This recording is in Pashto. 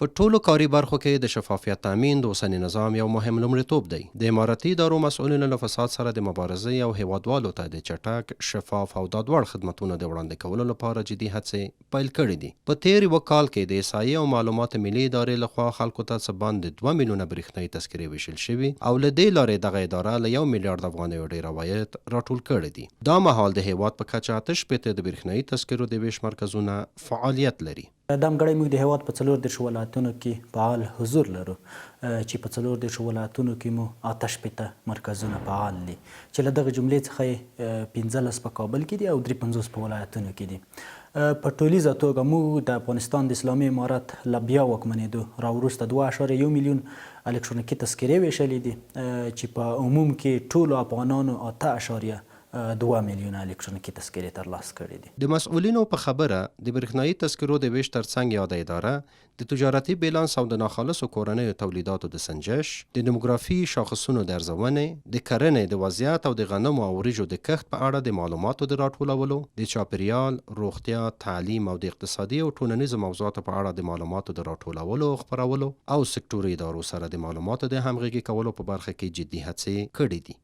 په ټولو کاري برخو کې د شفافیت تامین د اوسني نظام یو مهم لومړیتوب دی. د امارتي ادارو مسؤلینو له فساد سره د مبارزې او هېوادوالو ته د چټک، شفاف او دادوړ خدمتونو د وړاندې کولو لپاره جدي هڅې پیل کړې دي. په تېر یوه کال کې د احصایې او معلوماتو ملي ادارې له خوا خلکو ته څه باندې دوه میلیونه برېښنايي تذکرې وېشل شوي او له دې لارې دغه اداره له یو میلیارد افغانیو ډېر عواید راټول کړي دي. دا مهال د هېواد په کچه 68 د برېښنايي تذکرو د وېش مرکزونه فعالیت لري. دمګړی موږ د هېواد په 34 ولایتونو کې فعال حضور لرو چې په 34 ولایتونو کې مو 68 مرکزونه فعال دي چې له دغه جملې څخه یې 15 په کابل کې دي او 53 په ولایتونو کې دي. په ټولیزه توګه موږ د افغانستان د اسلامي امارت له بیا واکمنېدو را وروسته 2.1 میلیون الکترونیکي تذکرې وېشلې دي چې په عموم کې ټولو افغانانو 8.2 میلیونه الکترونیکي تذکرې ترلاسه کړې دي. د مسؤلینو په خبره، د برښنايي تذکرو د وېش ترڅنګ یاده اداره د تجارتي بیلانس او د ناخالصو کورنیو تولیداتو د سنجش، د دیموګرافي شاخصونو د ارزونې، د کرنې د وضعیت او د غنمو او وریجو د کښت په اړه د معلوماتو د راټولولو، د چاپېریال، روغتیا، تعلیم او د اقتصادي او ټولنیزو موضوعاتو په اړه د معلوماتو د راټولولو او خپرولو او سکټوري ادارو سره د معلوماتو د همغږي کولو په برخه کې جدي هڅې کړې دي.